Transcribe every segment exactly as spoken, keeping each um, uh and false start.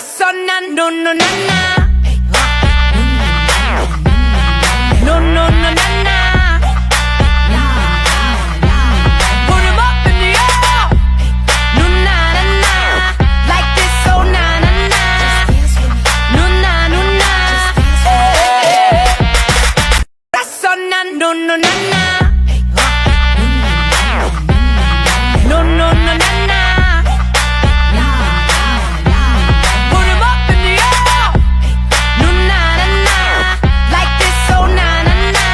Sona no no na na. No no no na na. Put 'em up in the air. No na na na. Like this, oh na na na. No na no na. Sona no no na na. No no no na na. Put 'em up in the air. No na na na. Like this, oh na na na.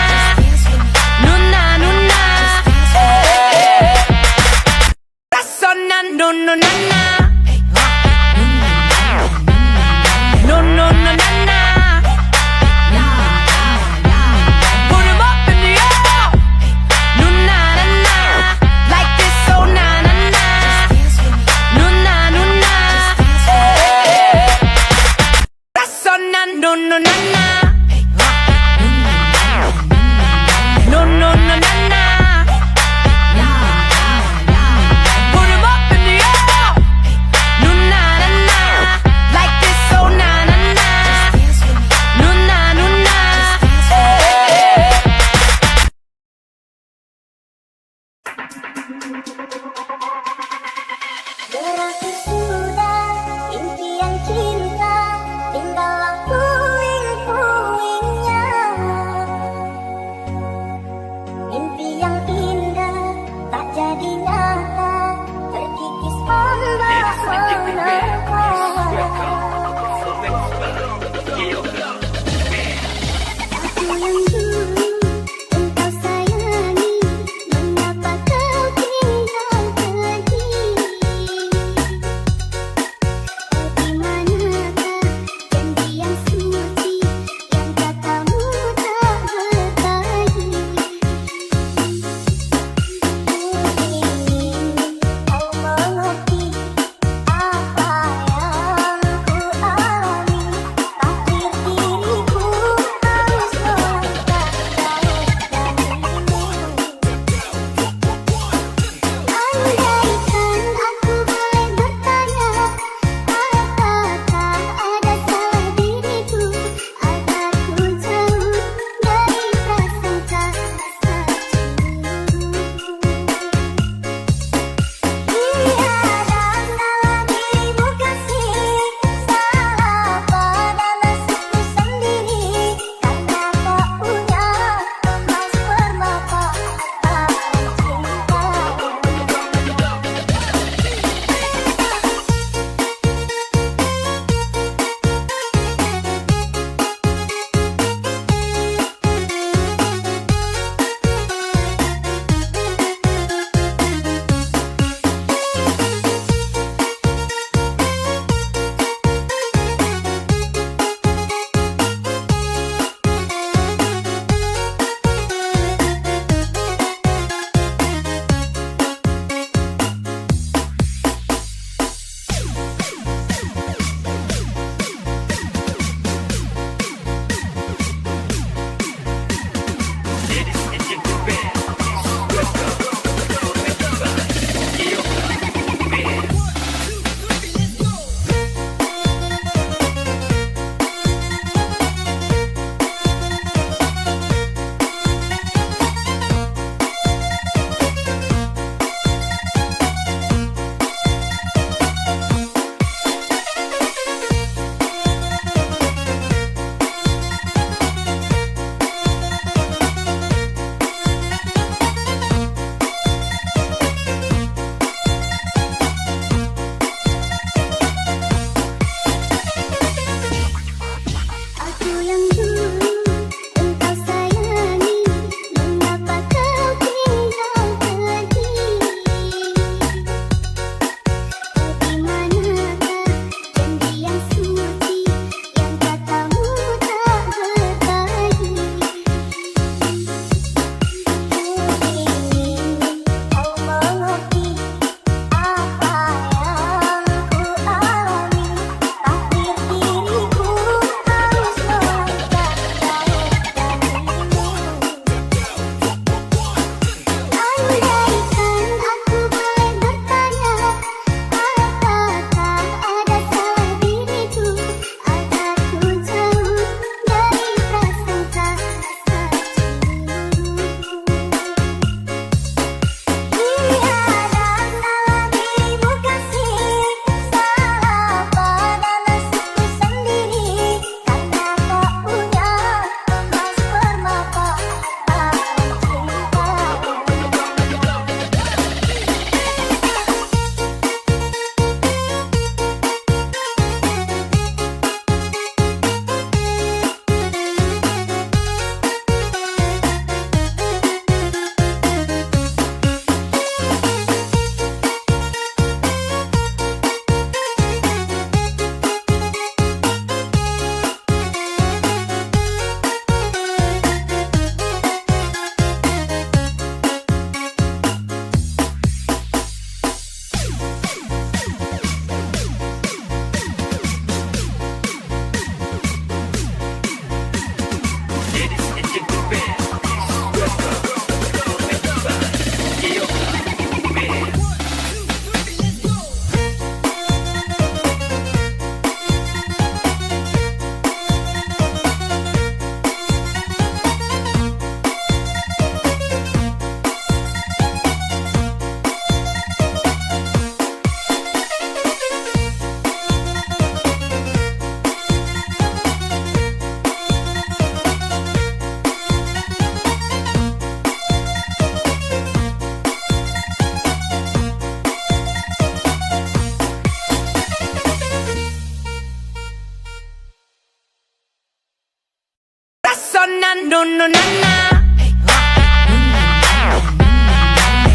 Na, no, no, na, na.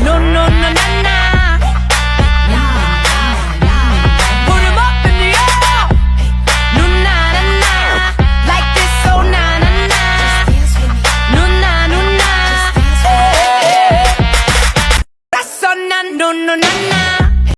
No, no, no, na, na. Put 'em up in the air. No, na, na, na. Like this, oh, na, na, na. No, na, no, na. Eh, eh, eh. That's a na, no, no, na, na.